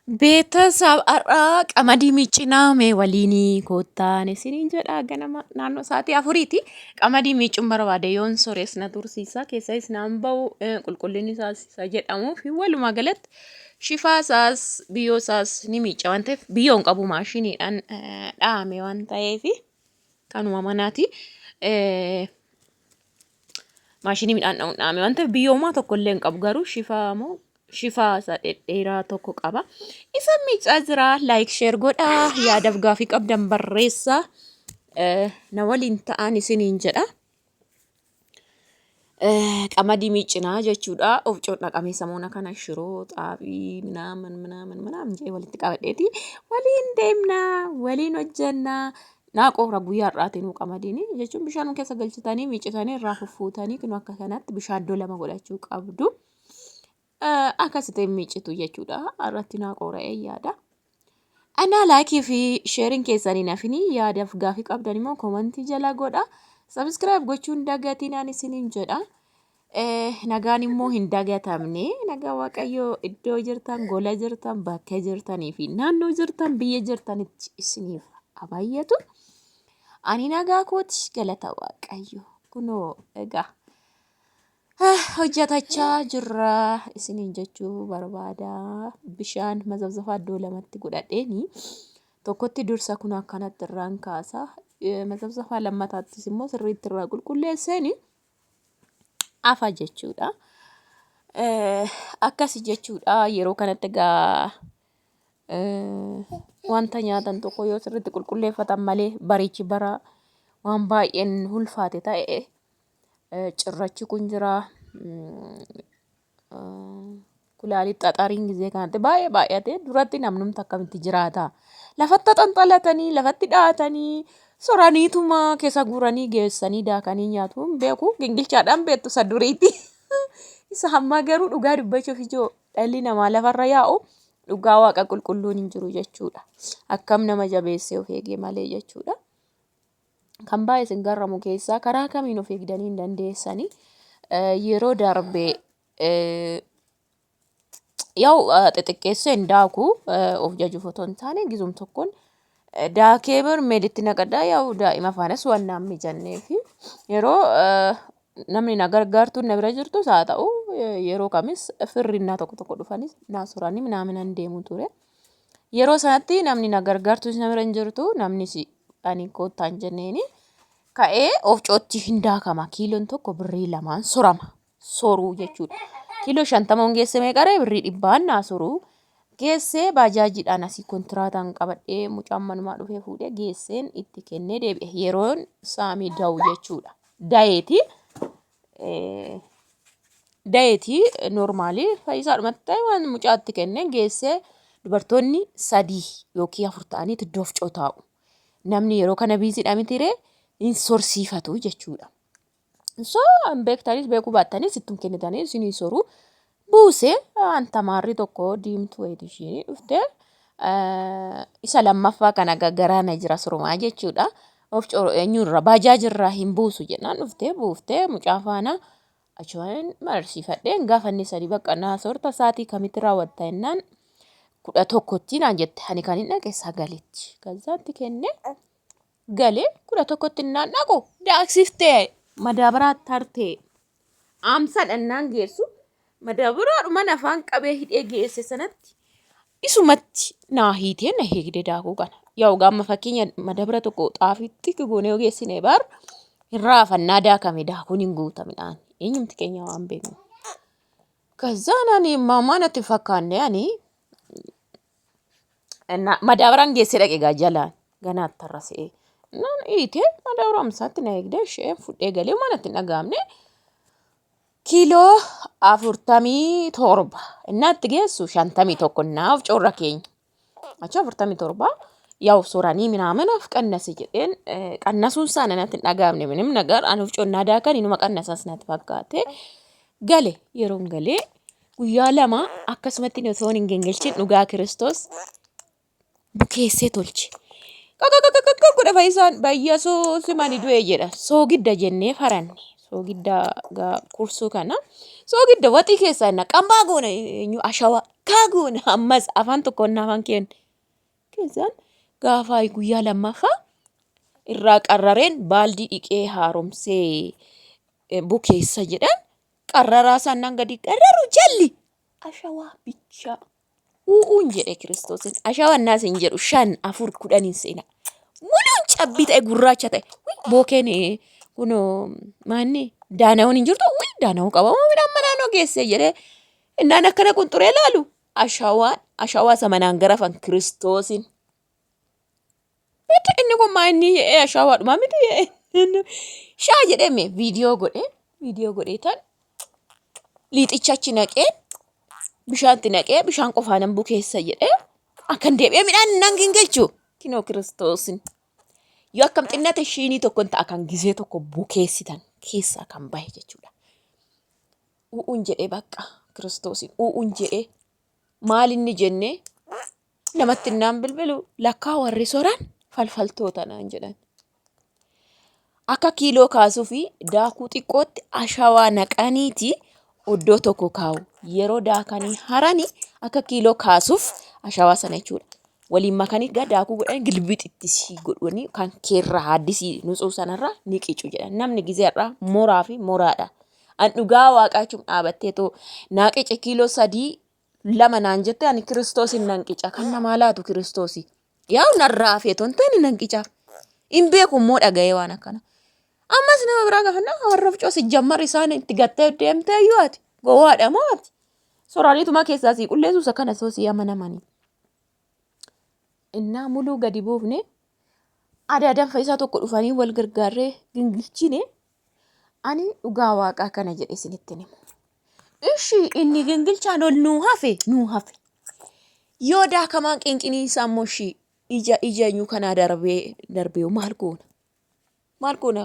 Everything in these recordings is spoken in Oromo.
Beetasab har'aa qamadii miiccinaa mee waliinii koottaan isiniin jedha ganama naannoo sa'aatii 4ti. Qamadii miiccuun barbaade yoon sores na tursiisa keessayis naan ba'u qulqullinni isaas isa jedhamuu fi walumaa galatti shifaa isaas biyyoo isaas ni miicca waan ta'eef biyyoo hin qabu maashiniidhaan dhahame waan ta'eef kanuma manaati. Maashinii midhaan dha'uun dha'ame waan ta'eef biyyoomaa tokko illee hin qabu garuu shifaa moo shifaa isa dhedheeraa tokko qaba. Isa miicaa jira like share godhaa yaadaaf gaafii qabdan barreessaa na waliin ta'an isiniin jedha. Qamadii miiccinaa jechuudha. Ofcoon dhaqamee samoona kana shiroo xaafii minaamin minaamin minaamin jedhee walitti qabadheeti waliin deemnaa waliin hojjannaa. Naa qoora guyyaa har'aatiin nuu qamadiin jechuun bishaan keessa galchitanii miiccitanii irraa fuffuutanii kunoo akka kanatti bishaan iddoo lama godhachuu qabdu. Akkasitti miiccitu jechuudha. Irratti naa qoora'ee yaada. Anaa laayikii fi sheeriin keessan hin hafinii yaadaaf gaafii qabdan immoo komantii jala godha. Sabiskiraayib gochuun dagatinaan isiniin jedha. Nagaan immoo hin dagatamne. Nagaa Waaqayyoo iddoo jirtan, gola jirtan, bakka jirtanii fi naannoo jirtan, biyya jirtanitti isiniif haa baay'atu. Ani nagaa kooti galata Waaqayyo. Kunoo egaa hojjetachaa jirra isiniin jechuu barbaada. Bishaan mazabzafaa iddoo lamatti godhadheeni tokkotti dursa kun akkanatti irraan kaasa. Mazabzafaa lammataattis immoo sirriitti irraa qulqulleesseeni afa jechuudha. Akkasi jechuudha yeroo kanatti egaa wanta nyaatan tokko yoo sirriitti qulqulleeffatan malee barichi bara waan baay'een ulfaate ta'e cirrachi kun jira. Kulaalit xaxariin gizee kanatti baay'ee baay'ate duratti namnumti akkamitti jiraata. Lafatti xanxalatanii lafatti dhahatanii soraniituma keessa guuranii geessanii daakanii nyaatu hin beeku. Gingilchaadhaan beektu isa duriiti. Isa ammaa garuu dhugaa dubbachuuf ijoo dhalli namaa lafarra yaa'u dhugaa waaqa qulqulluun hin jiru jechuudha. Akkam nama jabeessee of eegee malee jechuudha. Kan baay'ee isin garramu keessaa karaa kamiin of eegdanii hin dandeessanii yeroo darbe yaa'u xixiqqeessee hin daaku of jajuuf otoo hin taane gizum tokkoon daakee barmeelitti naqadhaa yaa'u daa'ima faanas waan naan mijannee fi yeroo namni na gargaartu na bira jirtus haa ta'u yeroo kamis firrinnaa tokko tokko dhufanis naa soranii minaaminaan deemu ture. Yeroo sanatti namni na gargaartus na bira hin jirtu namnis ani koottaa hin jenneeni ka'ee ofcootti hin daakama kiiloon tokko birrii 2n sorama soruu jechuudha. Kiiloo 50 geesse meeqaree birrii dhibbaan naa soruu geessee baajaajiidhaan asii kontiraataan qabadhee mucaan manumaa dhufee fuudhee geesseen itti kennee deebi'e yeroon saamii da'u jechuudha. Dayeeti. Dayeeti noormaalii fayyisaadhumatti ta'e waan mucaatti kennee geessee dubartoonni sadii yookiin afur ta'anii iddoo ofcoo taa'u. Namni yeroo kana biiziidha mitiiree hin sorsiifatu jechuudha. So beektanis beekuu baattanis ittum kennitanii isinii soru buuse waan tamaarri tokko diimtuu wayiiti ishiin dhufte isa lammaffaa kana garaa na jira surumaa jechuudha. Of eenyurra baajaajirraa hin buusu jennaan dhuftee buuftee mucaa faana achumaan mararsiifadheen gaafa inni sadii bakka naa soorta sa'aatii kamitti raawwatta jennaan 11tti naan jette ani kan hin dhaqe 9tti kazaatti kenne galee 11tti naan dhaqu daaksiftee madaabaraa tartee Aamsaa dhannaan geessu madaabaraadhuman afaan qabee hidhee geesse sanatti isumatti naa hiitee na eegde daakuu kana. Yaa'u gaamma fakkeenya madabara tokko xaafii xiqqi goonee yoo geessine baar hin raafannaa daakame daakuun hin guuta midhaan eenyumti keenya waan beeknu. Kazaan ani maamaa natti hin fakkaanne ani Madaabaraan geessee dhaqe egaa jalaan ganaatti tarra se'ee. Naan hiite madaabara amsaatti na eegdee ishee fudhee galee mana itti hin dhaga'amne. Kiiloo 47 innaa itti geessu 51 naaf coorra keenya. Achi 47 yaa'u soranii minaaminaaf qannase jedheen qannasuun isaa natti hin dhaga'amne minim nagar anuuf connaa daakan inuma qannasas natti fakkaate gale yeroon galee Guyyaa 2 akkasumatti osoo hin gingilchin dhugaa Kiristoos bukeessee tolche. Qaqaqaqaqaq godha fayyisaan bayyasuu simani du'e jedha. Soogidda jennee faranne. Soogidda gaa kursuu kana soogidda waxii keessaa inna qambaa goona eenyu ashawaa kaa goona ammas afaan tokkoon afaan keen keessaan gaafa guyyaa lammaffaa irraa qarrareen baaldii dhiqee haaromsee bukeessa jedhan qarraraa sannan gadi qarraru jalli ashawaa bichaa. Uu'uun jedhe Kiristoosin. Ashawannaa sin jedhu 5 4 10 hin seena. Muluun cabbii ta'e gurraacha ta'e. Wii bookeen kun maanni daana'uun hin jirtu. Wii daana'uu qaba. Midhaan manaan ogeessee jedhee innaan akkana qunxuree laalu. Ashawaan ashawaa isa manaan garafan Kiristoosin. Bada inni kun maa inni ashawaadhuma miti shaa jedhee mee viidiyoo godhee viidiyoo godhee tan liixicha achi naqee bishaantti naqee bishaan qofaa nan bukeessa jedhee akkan deebi'ee midhaan nan gingilchu kinoo kiristoosin yoo akkam xinnate shiinii tokkon ta'a kan gizee tokko bukeessitan keessaa kan bahe jechuudha. U'uun jedhee bakka kiristoosin u'uun jedhee maal inni jennee namatti innaan bilbilu lakkaa warri soran falfaltoota naan jedhan. Akka kiiloo kaasuu fi daakuu xiqqootti ashawaa naqaniiti oddoo tokko kaa'u. Yeroo daakanii harani akka kiiloo kaasuuf ashawaa sana jechuudha. Waliin makanii gaa daakuu godhanii gilbixitti sii godhanii kan keerraa haaddisii nutsuu sanarraa ni qicu jedhan. Namni gizee har'aa moraa fi moraadha. An dhugaa waaqaa jechuun dhaabattee too naa qice kiiloo 3 2 naan jette ani kiristoosin nan qica kan namaa laatu kiristoosi. Yaa'u narraa hafee ton ta'e nan qica. Hin beeku immoo dhaga'ee waan akkana. Ammas nama biraa gaafannaa warra ofcoo si jammar isaan itti gattee deemtee iyyuu ati gowwaadha moo ati. Soraaniitumaa keessaa sii qulleessu isa kana soo sii amanamanii. Innaa muluu gadi buufne adaadaan fayyisaa tokko dhufanii wal gargaarree gingilchine Ani dhugaa waaqaa kana jedhe isinitti himu. Ishi inni gingilchaan ol nuu hafe nuu hafe. Yoo daakamaan qinqinii isaa immoo ishii ija ija eenyu kanaa darbee darbee maal goona? Maal goona?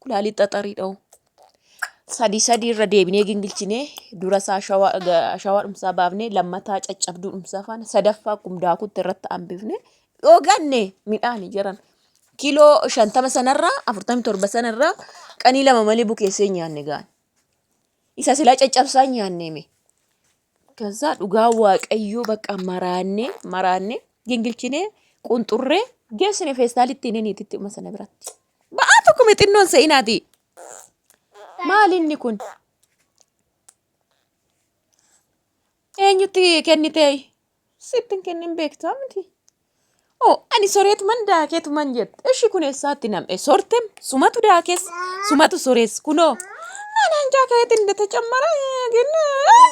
Kulaalii xaxarii dha'u. Sadii sadii irra deebinee gingilchinee dura isaa ashawaa dhumsaa baafnee lammataa caccabduu dhumsaa faana sadaffaa akkum daakutti irratti hambifne yoo ganne midhaani jiran. Kiiloo 50 sanarraa 47 sanarraa qanii lama malee bukeessee hin nyaanne gaan. Isa silaa caccabsaa hin nyaanne mee. Kazaa dhugaa waaqayyoo bakka maraannee maraannee gingilchinee qunxurree geessine feestaalitti hin niititti uma sana biratti. Ba'aa tokko mee xinnoon se'inaati. Maali inni kun? Eenyutti kennitee? Sitti hin kennin beektaa miti. Oh, ani soreetuman daakeetuman jette. Ishi kun eessaatti nam'e? Sortem sumatu daakes sumatu sorees kunoo. Anaan jaakeetiin እንደተጨመረ ግን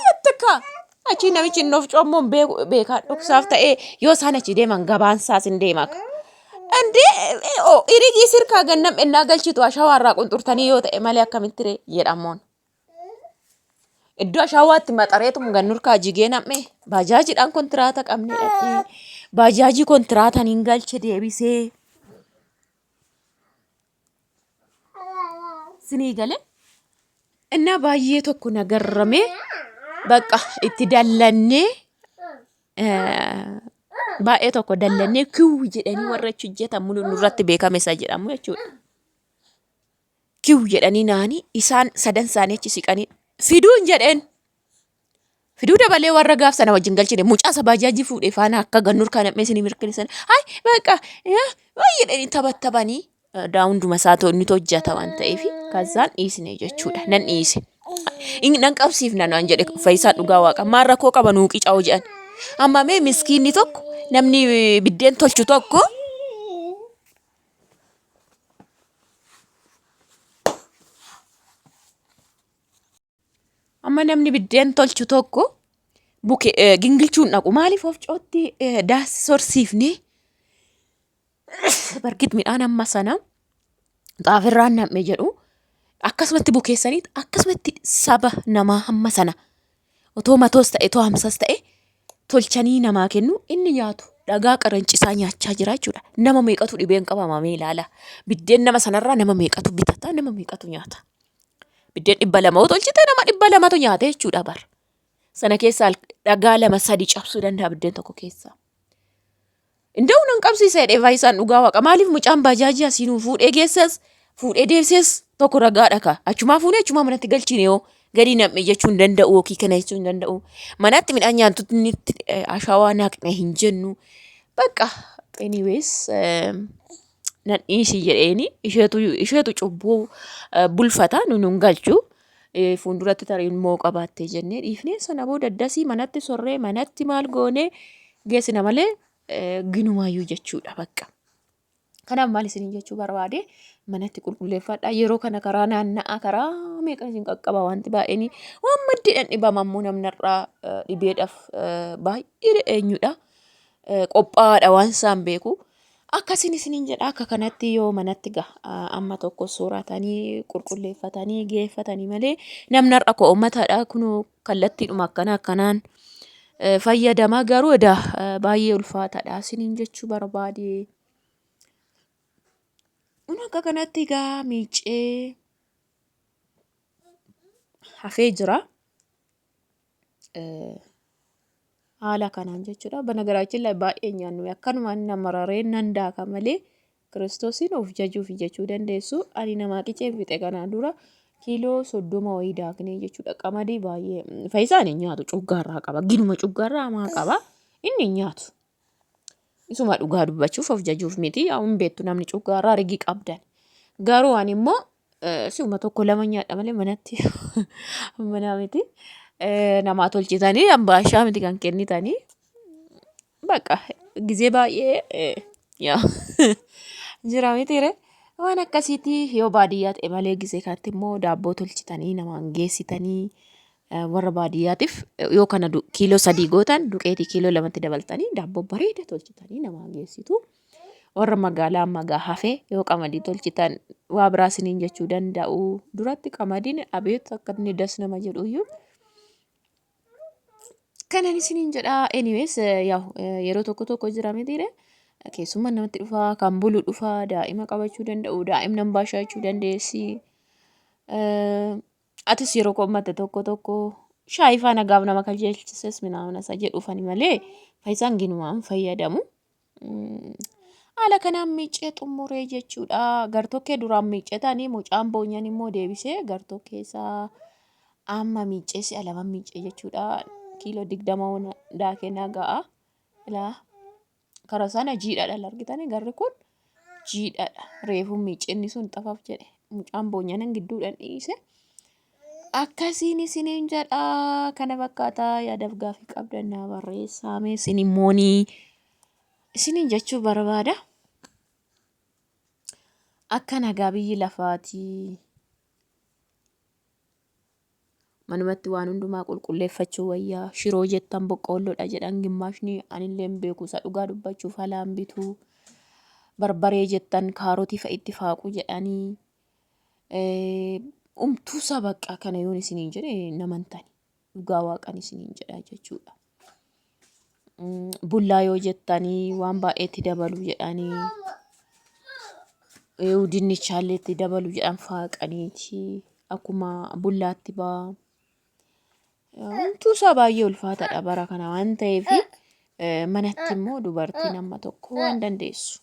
jettekka. Achi namichi inni of coommoon beeku beekaa dhoksaaf ta'ee yoo isaan achi deeman gabaan isaas hin deema. Indee irigii sirkaa gannam ennaa galchitu ashawaarraa qunxurtanii yoo ta'e malee akkamitti ree jedhamoon. Iddoo ashawaatti maxareetum gannurkaa jigee nam'e baajaajiidhaan kontiraata qabne dhaqnee baajaajii kontiraataan hin galche deebisee. Sinii galee innaa baay'ee tokko na garramee bakka itti dallannee baay'ee tokko dallannee kiw jedhanii warra achi hojjetan mulu nurratti beekame isa jedhamu jechuudha. Kiw jedhanii naanii isaan sadan isaanii achi siqanii fiduun jedheen. Fiduu dabalee warra gaaf sana wajjin galchine mucaa isa baajaajii fuudhee faana akka gannur kana isinii mirkaneessan. Hayi bakka jedhanii taphattabanii daa hunduma isaa inni hojjata waan ta'eef kazzaan dhiisne jechuudha. Nan dhiise. Nan qabsiifna naan jedhe Fayyisaan dhugaa waaqa. Maal rakkoo qaba nuu qica'u jedhan. Amma mee miskiinni tokko namni biddeen tolchu tokko Amma namni biddeen tolchu tokko buke gingilchuun dhaqu maaliif ofcootti daas sorsiifne bargit midhaan amma sana xaafirraan nam'e jedhu akkasumatti bukeessanii akkasumatti saba namaa hamma sana otoo matoos ta'e otoo hamsas ta'e tolchanii namaa kennu inni nyaatu dhagaa qarancisaa nyaachaa jira jechuudha. Nama meeqatu dhibeen qabama mee ilaala. Biddeen nama sanarraa nama meeqatu bitata nama meeqatu nyaata. Biddeen 200 yoo tolchite nama 200tu nyaata jechuudha bar. Sana keessaa dhagaa lama sadi cabsuu danda'a biddeen tokko keessaa. Inda'u nan qabsiisa jedhee faayisaan dhugaa waaqa. Maaliif mucaan baajaajii asii nuu fuudhee geessas Fuudhee deebisees tokko ragaadha kaa. Achumaa fuunee achumaa manatti galchine yoo gadi nam'e jechuu hin danda'u yookiin kana jechuu hin danda'u. Manatti midhaan nyaantutti ashaawaa naqne hin jennu. Bakka anyways nan dhiisi jedheeni isheetu isheetu cubbuu bulfata nu nun galchu. Fuulduratti tarii immoo qabaattee jennee dhiifnee sana booda dasii manatti sorree manatti maal goonee geessina malee ginumaayyuu jechuudha bakka. Kanaaf maal isiniin jechuu barbaade manatti qulqulleeffadhaa. Yeroo kana karaa naanna'aa karaa meeqa isin qaqqaba wanti baay'een waan maddiidhaan dhibama immoo namnarraa dhibeedhaaf baay'ee eenyudha. Qophaa'aadha waan isaan beeku. Akkasiin isiniin jedha akka kanatti yoo manatti gaha amma tokko sooratanii qulqulleeffatanii geeffatanii malee namni har'a koo uummataadha kunoo kallattiidhuma akkana akkanaan fayyadama garuu edaa baay'ee ulfaataadha isiniin jechuu barbaade. Kun akka kanatti egaa miicee hafee jira. Haala kanaan jechuudha. Banagaraachin laa baay'ee nyaannu akkanumaan na mararee nan daaka malee Kiristoosiin of jajuuf jechuu dandeessu. Ani namaa qiceen fixe kanaan dura kiiloo 30 wayii daaknee jechuudha. Qamadii baay'ee Fayyisaan hin nyaatu cuggaarraa qaba. Ginuma cuggaarraa hamaa qaba. Inni hin nyaatu. Isuma dhugaa dubbachuuf of jajuuf miti. Yaa hin beektu namni cuggaarraa rigii qabdan. Garuu ani immoo si'uma tokko lama nyaadha malee manatti mana miti. Namaa tolchitanii ambaashaa miti kan kennitanii. Bakka gizee baay'ee yaa jira mitiire. Waan akkasiiti yoo baadiyyaa ta'e malee gizee kanatti immoo daabboo tolchitanii namaan geessitanii warra baadiyyaatiif yoo kana kiiloo 3 gootan duqeetii kiiloo 2tti dabaltanii daabboo bareeda tolchitanii namaa geessitu. Warra magaalaa amma gaa hafe yoo qamadii tolchitan waa biraa isiniin jechuu danda'u. Duratti qamadiin abeet akka inni das nama jedhu iyyuu. Kanan isiniin jedha anyways yaw yeroo tokko tokko jira mitiire keessummaan namatti dhufaa kan bulu dhufaa daa'ima qabachuu danda'u daa'imni ambaashaa jechuu dandeessi. Atis yeroo kommatte tokko tokko shaayii faana gaaf nama kajeelchises minaamina isa jedhuufani malee faayisaan ginumaan fayyadamu. Haala kanaan miiccee xumuree jechuudha. Gartokkee duraan miiccetanii mucaan boonyan immoo deebisee gartokkee isaa amma miiccee si'a lama miiccee jechuudha. Kiiloo 20 daakee na ga'a. Ilaa kara sana jiidhaadha argitanii garri kun jiidhaadha. Reefuu miiccinni sun xafaf jedhe mucaan boonyanan gidduudhaan dhiise. Akkasiin isiniin jedha. Kana fakkaata yaadaaf gaaffii qabdan naa barreessaa mee isin immoonii isiniin jechuu barbaada. Akka nagaa biyyi lafaatii manumatti waan hundumaa qulqulleeffachuu wayyaa shiroo jettan boqqoolloodha jedhan gimmaashni anillee hin beeku isa dhugaa dubbachuuf halaan bituu barbaree jettan kaarotii fa'i itti faaqu jedhanii Umtuusaa baqqaa kana yoon isiniin jedhe naman tani. Dhugaa waaqan isiniin jedha jechuudha. Bullaa yoo jettanii waan baay'eetti dabalu jedhanii dinnichaallee itti dabalu jedhan faaqaniiti akkuma bullaatti ba'a. Umtuusaa baay'ee ulfaataadha bara kana waan ta'eef manatti immoo dubartiin amma tokko waan dandeessu.